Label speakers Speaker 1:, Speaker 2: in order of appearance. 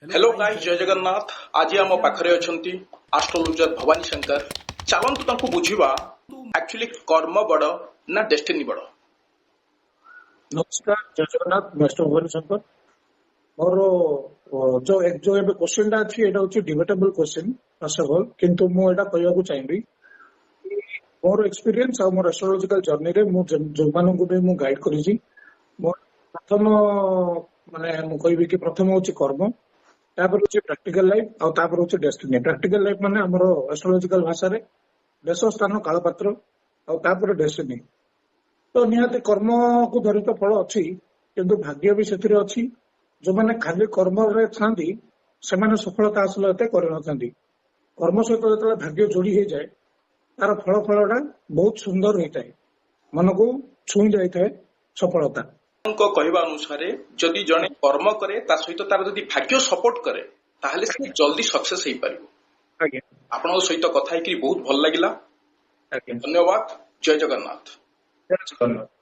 Speaker 1: Hello guys, ଜୟ ଜଗନ୍ନାଥ। ଆଜି ଆମ ପାଖରେ ଅଛନ୍ତି ଆଷ୍ଟ୍ରୋଲୋଜର ଭବାନୀ ଶଙ୍କର। ଚାଲନ୍ତୁ ତାଙ୍କୁ ବୁଝିବା, ଆକ୍ଚୁଆଲି କର୍ମ ବଡ ନା ଡେଷ୍ଟିନି ବଡ?
Speaker 2: ନମସ୍କାର, ଜୟ ଜଗନ୍ନାଥ। ମୁଁ ଆଷ୍ଟ୍ରୋ ଭବାନୀ ଶଙ୍କର। ମୋର ଯୋଉ ଏବେ କ୍ୱେଶ୍ଚିନ୍ ଟା ଅଛି, ଏଇଟା ହଉଛି debatable question first of all. କିନ୍ତୁ ମୁଁ ଏଇଟା କହିବାକୁ ଚାହିଁବି, ମୋର ଏକ୍ସପିରିଏନ୍ସ ଆଉ ମୋର ଆଷ୍ଟ୍ରୋଲୋଜିକାଲ ଜର୍ଣ୍ଣିରେ ମୁଁ ଯୋଉମାନଙ୍କୁ ବି ମୁଁ ଗାଇଡ କରିଛି, ମୋର ପ୍ରଥମ, ମାନେ ମୁଁ କହିବି କି ପ୍ରଥମ ହଉଛି କର୍ମ, ତାପରେ ହଉଛି ପ୍ରାକ୍ଟିକାଲ ଲାଇଫ, ଆଉ ତାପରେ ହଉଛି ଡେଷ୍ଟିନି। ପ୍ରାକ୍ଟିକାଲ ଲାଇଫ ମାନେ ଆମର ଆଷ୍ଟ୍ରୋଲୋଜିକାଲ ଭାଷାରେ ଦେଶ, ସ୍ଥାନ, କାଳପାତ୍ର, ଆଉ ତାପରେ ଡେଷ୍ଟିନି। ତ ନିହାତି କର୍ମକୁ ଧରି ତ ଫଳ ଅଛି, କିନ୍ତୁ ଭାଗ୍ୟ ବି ସେଥିରେ ଅଛି। ଯୋଉମାନେ ଖାଲି କର୍ମରେ ଥାନ୍ତି, ସେମାନେ ସଫଳତା ହାସଲ ଏତେ କରିନଥାନ୍ତି। କର୍ମ ସହିତ ଯେତେବେଳେ ଭାଗ୍ୟ ଯୋଡି ହେଇଯାଏ, ତାର ଫଳଟା ବହୁତ ସୁନ୍ଦର ହେଇଥାଏ, ମନକୁ ଛୁଇଁ ଯାଇଥାଏ ସଫଳତା।
Speaker 1: ଙ୍କ କହିବା ଅନୁସାରେ, ଯଦି ଜଣେ କର୍ମ କରେ, ତା ସହିତ ତାର ଯଦି ଭାଗ୍ୟ ସପୋର୍ଟ କରେ, ତାହେଲେ ସେ ଜଲ୍ଦି ସକ୍ସେସ ହେଇପାରିବ।
Speaker 2: ଆଜ୍ଞା।
Speaker 1: ଆପଣଙ୍କ ସହିତ କଥା ହେଇକି ବହୁତ ଭଲ ଲାଗିଲା।
Speaker 2: ଆଜ୍ଞା।
Speaker 1: ଧନ୍ୟବାଦ, ଜୟ ଜଗନ୍ନାଥ।
Speaker 2: ଜୟ ଜଗନ୍ନାଥ।